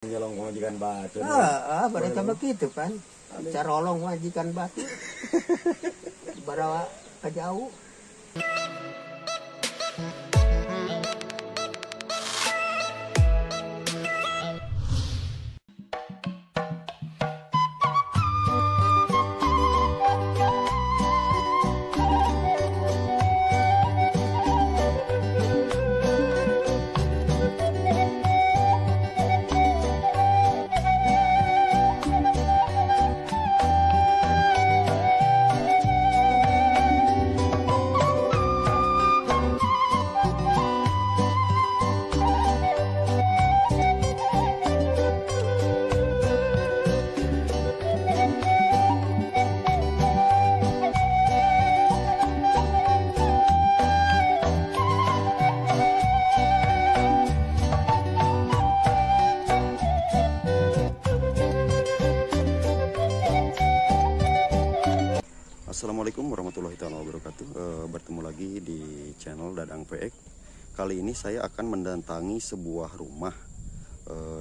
Nyolong majikan batu. Ah, pada tambah gitu kan. Carolong majikan batu. Barawa kejauh. Assalamualaikum warahmatullahi wabarakatuh. Bertemu lagi di channel Dadang PX. Kali ini saya akan mendatangi sebuah rumah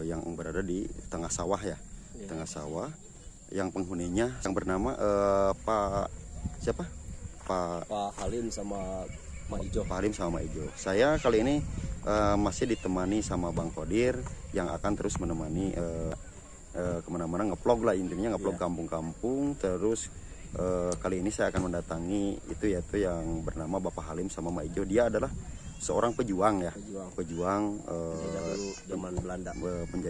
yang berada di tengah sawah ya, ya. Tengah sawah yang penghuninya yang bernama Pak siapa? Pak Halim sama Ma Ijo. Pak Halim sama Ma Ijo. Saya kali ini masih ditemani sama Bang Kodir yang akan terus menemani kemana-mana ngevlog lah, intinya ngevlog kampung-kampung terus. Kali ini saya akan mendatangi itu yaitu yang bernama Bapak Halim sama Ma Ijo. Dia adalah seorang pejuang ya, pejuang zaman Belanda,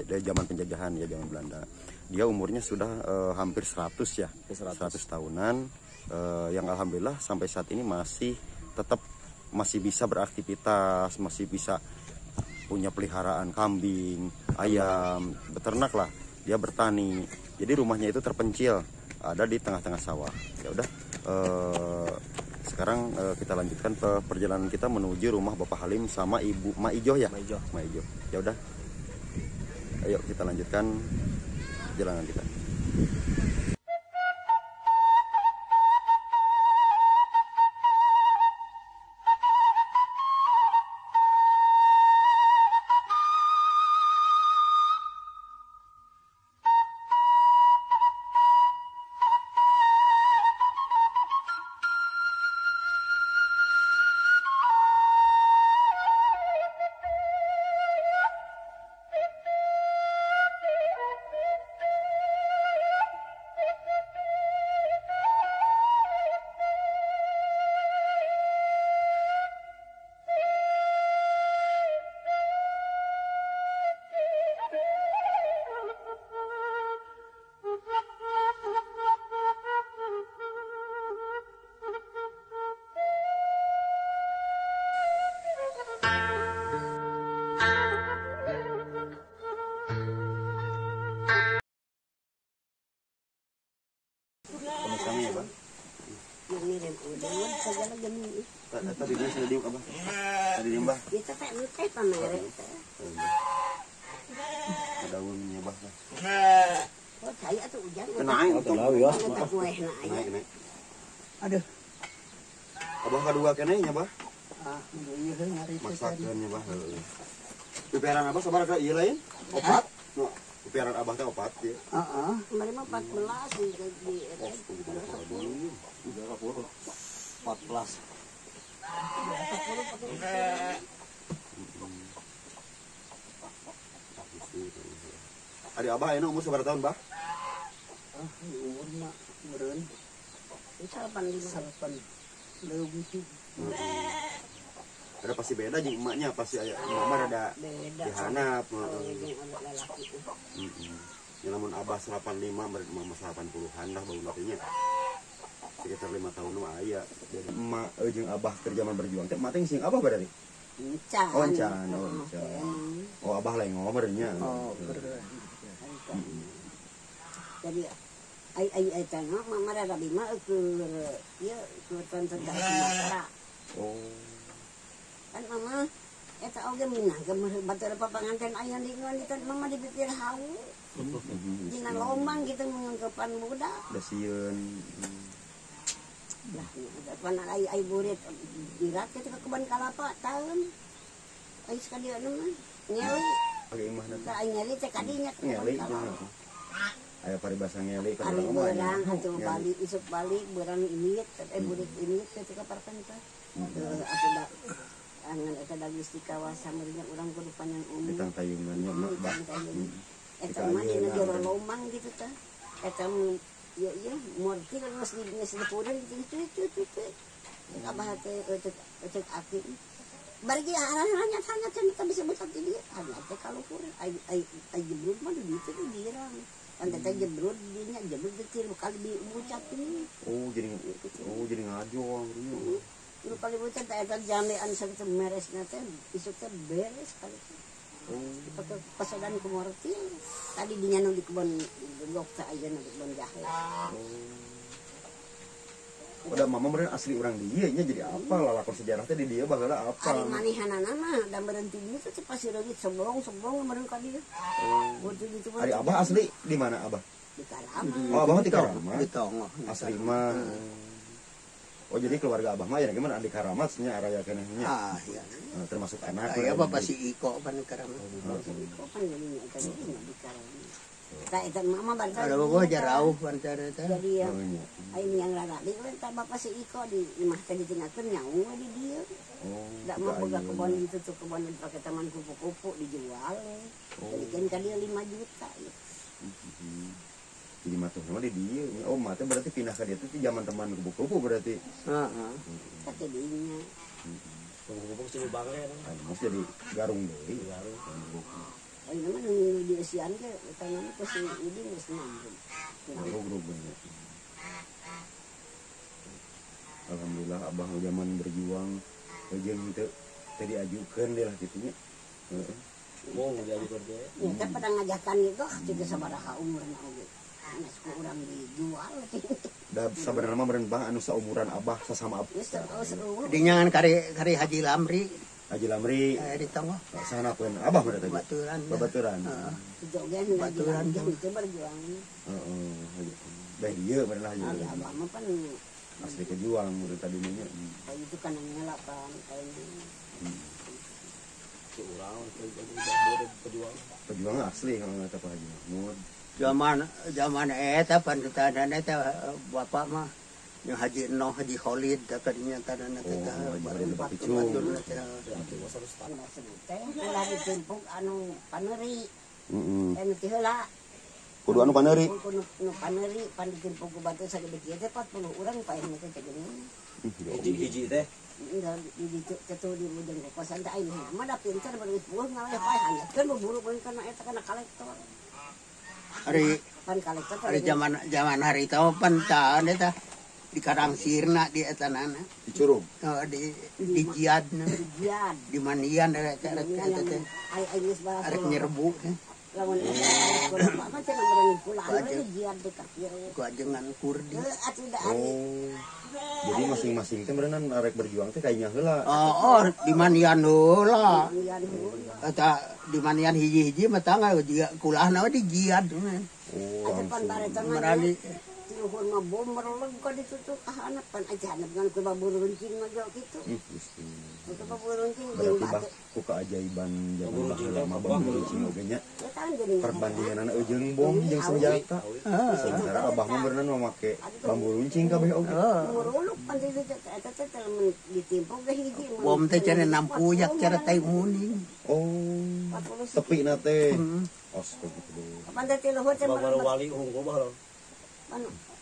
zaman penjajahan ya, zaman Belanda. Dia umurnya sudah hampir 100 ya, 100 tahunan, yang alhamdulillah sampai saat ini masih tetap masih bisa beraktivitas, masih bisa punya peliharaan kambing, ayam, beternak lah. Dia bertani. Jadi rumahnya itu terpencil, ada di tengah-tengah sawah. Ya udah, sekarang kita lanjutkan ke perjalanan kita menuju rumah Bapak Halim sama Ibu Ma Ijo ya. Ma Ijo. Ma Ijo. Ya udah, ayo kita lanjutkan perjalanan kita. Tadi dia sudah diuk apa? Tadi dia bah. Itu teh teh pamerek teh. Daunnya bah. Oh, saya tuh hujan. Naik tuh. Naik. Aduh. Abah kadua keneh nya bah. Ah, ieu ngari. Maksakeun nya bah. Piperan abah sabaraha ieu lain? Opat. No, piperan abah teh opat ieu. Heeh. Kemarin mah 14 di eta. 14. Ari abah ayeuna umur sabaraha tahun, Bah? Ah, umur mah meureun 85 leuwih. Ada pasti beda jeung emaknya, pasti aya emak mah rada dihanap. Heeh. Ya lamun abah 85 berarti emak mah 80-an lah baru nya. Sekitar 5 tahun mah aya. Jadi emak jeung abah keur zaman berjuang teh emak teh sing abah berarti? Encan. Oh, encan. Oh, encan. Oh, abah lain ngomong nya. Oh, jadi ai ai ai teh mah rada bima keur ieu keur tentara Sumatera. Oh. Kan mama eta oge minang ke batur papanganten aya di ngeun di mama di pipir hau. Dina lombang gitu mengkepan budak. Da sieun. Lah, pan ai ai burit dirat ke kebun kalapa taun. Ai sakadieu mah ngewi. Pake imahna teh. Tah ngeli teh kadinya. Ngeli. Aya paribasa ngeli ka urang mah. Ari atuh balik isuk balik beurang indit burik indit teh ka parakan teh. Heuh atuh da angan eta da geus di kawasan meureun urang kudu panjang umur. Ditangtayungannya mah bah. Eta mah dina jero lomang gitu teh. Eta ieu ieu mortil geus dipureun gitu gitu gitu. Abah teh cek aki. Bari ge haranya hanya teh bisa butat di dieu. Hanya teh kaluhur ai ai jebrut mah di ditu di girang. Kan teh jebrut dinya jebrut teh tilu kali dibucat ini. Oh jadi ngajong gitu. Tilu kali bucat teh eta jamean sakitu meresna teh isuk teh beres kali. Oh, dipake pasodan ku mortil. Tadi dinya nu di kebon gok teh ayeuna di kebon jahe. Udah mama meureun asli urang dieu nya jadi apa lalakon sejarah teh di dieu baheula apa. Ari manehanana mah da meureun ti dieu teh pasti reungit seblong-seblong meureun ka dieu. Oh. Ari abah asli di mana abah? Di Karama. Oh, abah mah di Karama. Di Tongoh. Asli mah. Oh, jadi keluarga abah mah ya gimana di Karama nya araya keneh nya. Ah, iya. Termasuk anak. Aya bapak si Iko pan Karama. Si Iko pan jadi eta di Karama. Tah eta mama bantah. Ada bawa jarauh bantah eta. Jadi ya, aing yang raradi we tah bapak si Iko di imah teh ditinggalkeun nyaung we di dieu. Oh. Da mah boga kebon gitu tuh kebon dipake taman kupu-kupu dijual we. Jadikeun ka dieu 5 juta. Jadi matuh mah di dieu. Oh, mah teh berarti pindah ka dieu teh zaman teman kupu-kupu berarti. Heeh. Tah teh dinya. Kupu-kupu sih bangle. Anu jadi garung deui. Garung. Oh, ini mah nu di Asian ge eta mah ku si Udin geus nyambung. Rug-rugnya. Alhamdulillah abah zaman berjuang jeung teu teu diajukeun deh lah kitu nya. Heeh. Mong diajukeun teh. Ya teh pada ngajakan gitu juga sabaraha umurna oge. Geus ku urang dijual teh. Da sabenerna mah meureun bah anu saumuran abah sasama abah. Geus terus. Dinyangan kari Haji Lamri. Haji Lamri di Tongoh. Sana pun abah berarti. Baturan. Babaturan. Heeh. Baturan itu berjuang. Heeh. Dah dieu bener lah ieu. Abah mah pan asli kejuang menurut tadi nya. Itu kan ngelak pan kayaknya. Si urang pejuang. Pejuang asli kalau kata Pak Haji Mahmud. Zaman eta pan tadana eta bapak mah yang Haji Noh, Haji Khalid, kadinya tanana teh baru ulah ditimpuk anu paneuri. Heeh. Anu ti heula. Kudu anu paneuri. Kudu anu paneuri pan ditimpuk ku batu sagede kieu teh 40 urang paehna teh geuning. Hiji-hiji teh. Di ditu teh di mujeng kokosan teh aing mah da pinter geus bueuh ngaleh paeh hanyatkeun buburu kana eta kana kolektor. Ari pan kolektor ari zaman hari teh pan tahan eta di Karang Sirna di etanana di Curug oh, di Jiadna di Manian eta eta teh arek nyerbu teh lamun eta mah cenah meureun pulang we di Jiad teh ka kieu ku ajengan Kurdi. Oh, jadi masing-masing teh meureunnan arek berjuang teh kayaknya heula. Oh, di Manian heula eta di Manian hiji-hiji mah tangga jiga kulahna we di Jiad. Oh, langsung merani luhur mah bom mereleg ka ditutup ka pan aja hanap ngan ku bambu runcing mah kitu. Ku bambu runcing berarti bah ku keajaiban zaman baheula mah bambu runcing oge nya. Perbandinganna jeung bom jeung senjata. Sementara abah mah beureunan make bambu runcing kabeh oge. Muruluk pan ditu eta teh lamun ditimpuk ge hiji. Bom teh cenah nampuyak cara tai muning. Oh. Tepina teh. Astagfirullah. Pan teh luhur teh baru wali unggul baheula.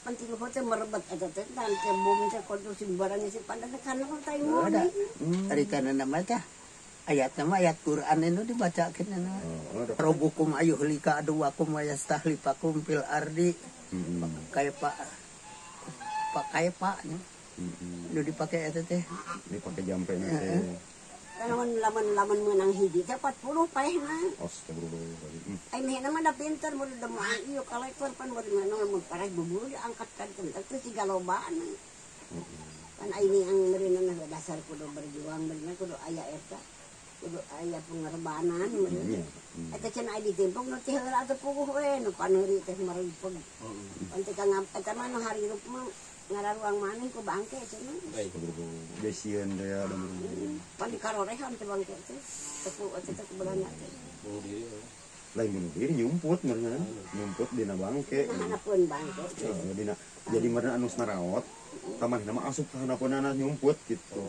Pan ti luhur teh merebet eta teh tan teh bom teh kudu simbaran si pandan kana tai muning. Ari kana nama teh ayat nama ayat Quran nu dibacakeun anu. Robukum ayuhlika aduwakum wa yastahlifakum fil ardi. Kaya pak pakai pak nya. Nu dipake eta teh. Dipake jampena teh. Lamun lamun meunang hiji teh 40 paehna. Astagfirullah. Ai mehna mah da pinter mun demaan ieu kolektor pan mun mun pareh buburu diangkat kan teh siga lobana. Pan ai ni ang meureunna dasar kudu berjuang meureunna kudu aya eta. Kudu aya pengorbanan meureun. Eta cenah ai ditimpuk nu teh heula atuh puguh we nu paneuri teh mareupeug. Pan teh ka eta mah nu harirup mah ngararuang maneh ku bangke cenah. Geus sieun teh ya. Pan dikarorehan teh bangke teh. Teku eta teh ku Belanda teh. Bunuh diri. Lain bunuh diri nyumput meureun. Nyumput dina bangke. Hanapeun bangke. Heeh, dina jadi meureun anu naraot. Ka manehna mah asup ka hanapeunana nyumput gitu.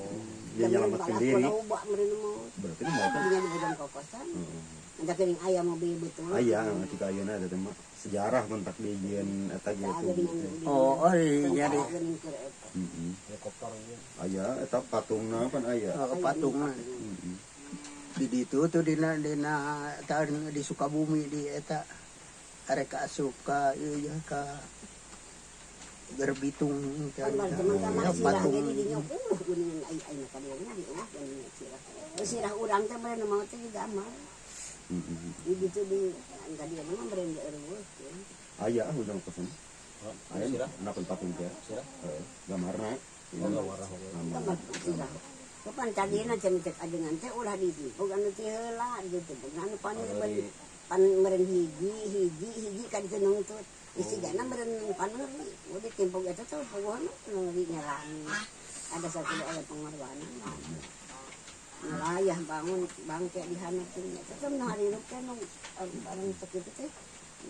Dia nyelamatkeun diri. Berarti mah kan dinya di budang kokosan. Anda kering ayam mobil betul. Aya, ketika ayeuna eta teh mah sejarah mentak dijieun eta gitu. Oh, iya di. Heeh. Helikopter ieu. Aya eta patungna pan aya. Patungna. Di ditu tuh dina tahun di Sukabumi di eta arek asup ka ieu ya ka Gerbitung kan. Patung di dinya geuningan ai ai ka dieu nya di eueuh geuningan sirah. Sirah urang teh meureun maot teh digambar. Di ditu di ka dieu mah meureun eueuh. Aya udang kosan. Aya sirah napan patung teh. Sirah. Heeh, gambarna. Oh, gambarna. Gambar sirah. Kapan tadina cenah cek ajengan teh ulah ditimpuk anu ti heula ditimpuk anu pan pan meureun hiji hiji hiji ka ditu nungtut. Isigana meureun paneuri udah timpuk eta teh puguhna paneuri nyerang. Ada satu aya pengorbanan. Ngelayah bangun bangke di handap teh nya teh nu harirup teh nu bareng sakitu teh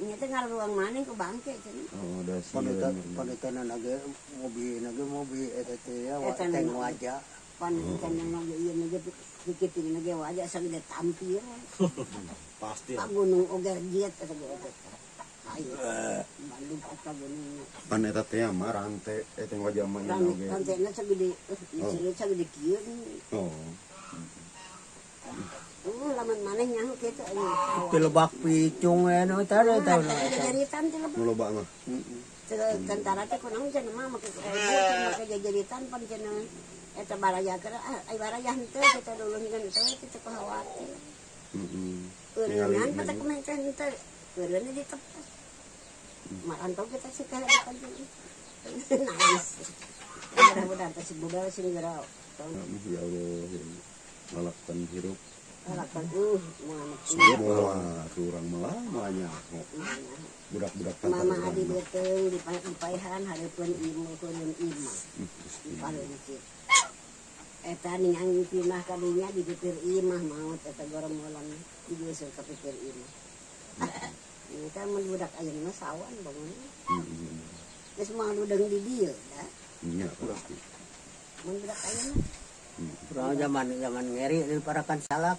nya teh ngaruang maneh ku bangke cenah. Oh, da sieun. Panitana ge mobil na ge mobil eta teh ya teng wajah. Pan ikan yang lagi iya nage dikit ini nage wajah sagede tampir. Pasti. Pak gunung oge jiet eta ge eta. Ayo. Bandung ka gunung. Pan eta teh mah rante eta wajah mah ieu oge. Rantena sagede ieu sagede kieu. Oh. Lamun maneh nyaho kitu anu. Tilebak picung anu teh eta. Jajaritan tilebak. Nu loba mah. Tentara teh kunaon cenah mah make make jajaritan pan cenah. Eta baraya keur ai baraya henteu kita dulu kan teh kita khawatir. Heeh. Eureungan patah kumaha teh henteu. Eureunna ditepas. Marantau kita sih kayak nangis. Mudah-mudahan teh si budal sing gerau. Ya Allah, lalakon hirup. Lalakon moal urang malah moal nyaho. Budak-budak Mama adi beuteung dipaehan hareupeun imah kureun imah. Dipaleuncit. Eta ningang pindah ka dinya di pipir imah maot eta gorombolan digeuseur ka pipir imah. Eta mun budak ayeuna mah sawan bangun. Geus moal ludeng di dieu da. Nya pasti. Mun budak ayeuna urang zaman ngeri di parakan salak.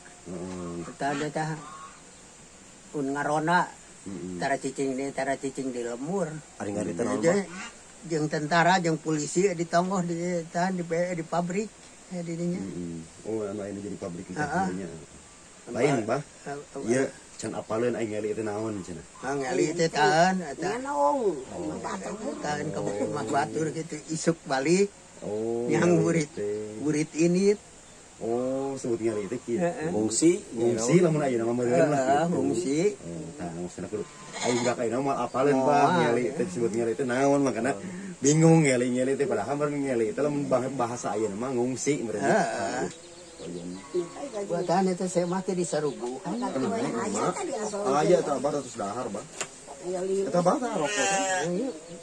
Eta teh un ngarona tara cicing di lemur. Ari ngari teh naon Pak? Jeung tentara jeung polisi ditonggoh di tahan di pabrik di dinya. Oh, anu ayeuna jadi pabrik di dinya. Lain, Bah. Ieu can apaleun aing ngeli teh naon cenah. Ah, ngeli teh tahan eta. Nyalong. Tahan ka imah batur kitu isuk balik. Oh, yang murid ini. Oh, sebut ngeli teh kieu. Ngungsi, ngungsi lamun ayeuna mah meureun lah. Ngungsi. Oh, tah maksudna kudu aing budak ayeuna mah apaleun Bah ngeli teh disebut ngeli teh naon makana bingung ngeli-ngeli teh padahal meureun ngeli teh lamun bahasa ayeuna mah ngungsi meureun. Heeh. Buatan itu saya mah teh disaruguhan. Aya tah bah terus dahar bah. Eta bah tah rokok kan?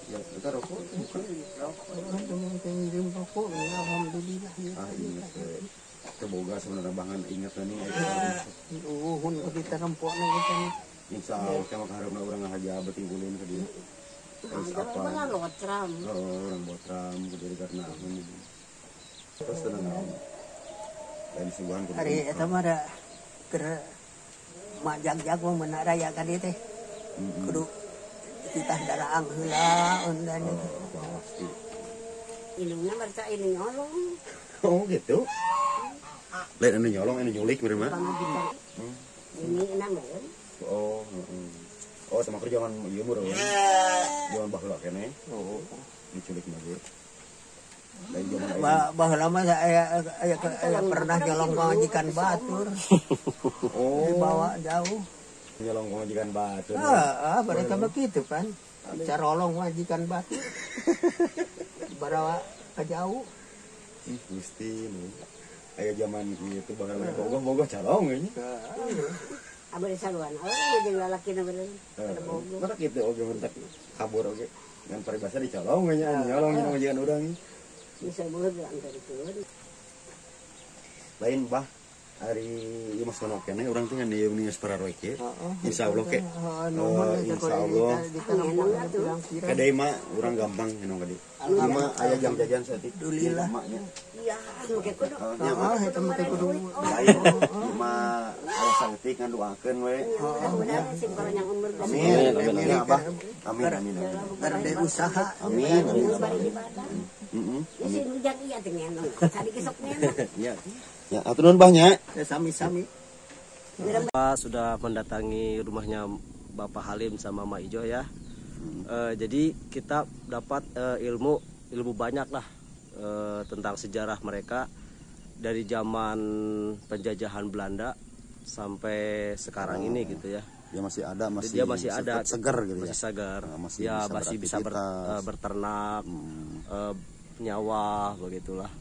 Ya, eta rokok bukan. Rokok ngirim rokok alhamdulillah. Ah iya teh. Teboga sebenarnya bangan inget nih. Uhun kita rempokna kita nih. Insyaallah teh mah kaharepna urang ngahaja beuting ulin ka dieu. Terus apa? Botram. Oh, urang botram kudu karena ahun. Terus tenang naon. Lain suguhan kudu. Ari eta mah da keur mak jag-jag mah meuna raya ka dieu teh. Kudu titah daraang heula undan itu. Pasti. Indungna berta ini nyolong. Oh gitu. Lain anu nyolong anu nyulik meureun mah. Ini na meureun. Oh, heeh. Oh, sama kerja zaman ieu meureun. Zaman baheula keneh. Oh, diculik mah ge. Lain zaman ayeuna. Baheula mah aya pernah nyolong pamajikan batur. Oh, dibawa jauh. Nyolong pamajikan batur. Heeh, mereka begitu kan. Carolong majikan batur. Barawa ke jauh. Ih, Gusti nu. Aya zaman kitu baheula bogoh-bogoh carong we nya. Abah di saluan, oh jeung lalakina bener. Ada bogoh. Mana kitu oge mentak kabur oge. Ngan paribasa dicolong we nya, nyolong nya majikan urang. Bisa bogoh bilang tadi tuh. Lain bah. Ari ieu mah sono keneh urang teh ngan ieu geus pararoy kieu. Insyaallah ke. Insyaallah. Kadai mah urang gampang ngenong kadi. Ieu mah aya jam jajan saeutik. Alhamdulillah. Iya, nu ke kudu. Heeh, eta mah teh kudu. Ieu mah aya saeutik ngadoakeun we. Mudah-mudahan sing panjang umur. Amin. Amin Abah. Amin amin. Berde usaha. Amin amin. Beribadah. Heeh. Ya sing hujan iya teh ngenong. Tadi gesok ngenong. Ya. Ya, atur nuhun Bah nya. Sami-sami. Bapak sudah mendatangi rumahnya Bapak Halim sama Mak Ijo ya. Jadi kita dapat ilmu banyak lah tentang sejarah mereka dari zaman penjajahan Belanda sampai sekarang ini gitu ya. Dia masih ada, dia masih ada, segar gitu ya. Masih segar. Nah, masih ya, bisa masih bisa berternak, nyawa begitulah.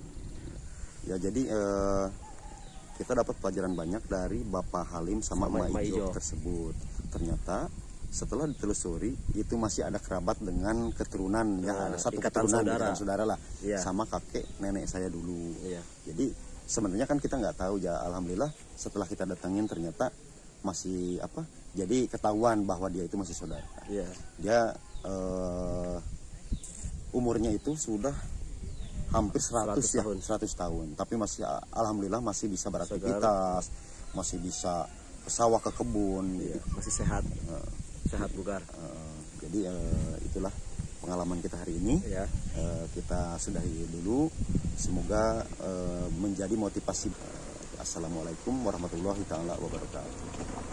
Ya jadi kita dapat pelajaran banyak dari Bapak Halim sama Mak Ijo tersebut. Ternyata setelah ditelusuri itu masih ada kerabat dengan keturunan ya, ada satu keturunan saudara, ikatan saudara lah ya, sama kakek nenek saya dulu. Ya. Jadi sebenarnya kan kita nggak tahu ya, alhamdulillah setelah kita datangin ternyata masih apa? Jadi ketahuan bahwa dia itu masih saudara. Ya. Dia umurnya itu sudah hampir 100 ya, tahun. 100 tahun. Tapi masih alhamdulillah masih bisa beraktivitas, masih bisa ke sawah, ke kebun, iya, gitu. Masih sehat. Sehat bugar. Jadi itulah pengalaman kita hari ini. Ya. Kita sudahi dulu. Semoga menjadi motivasi. Assalamualaikum warahmatullahi taala wabarakatuh.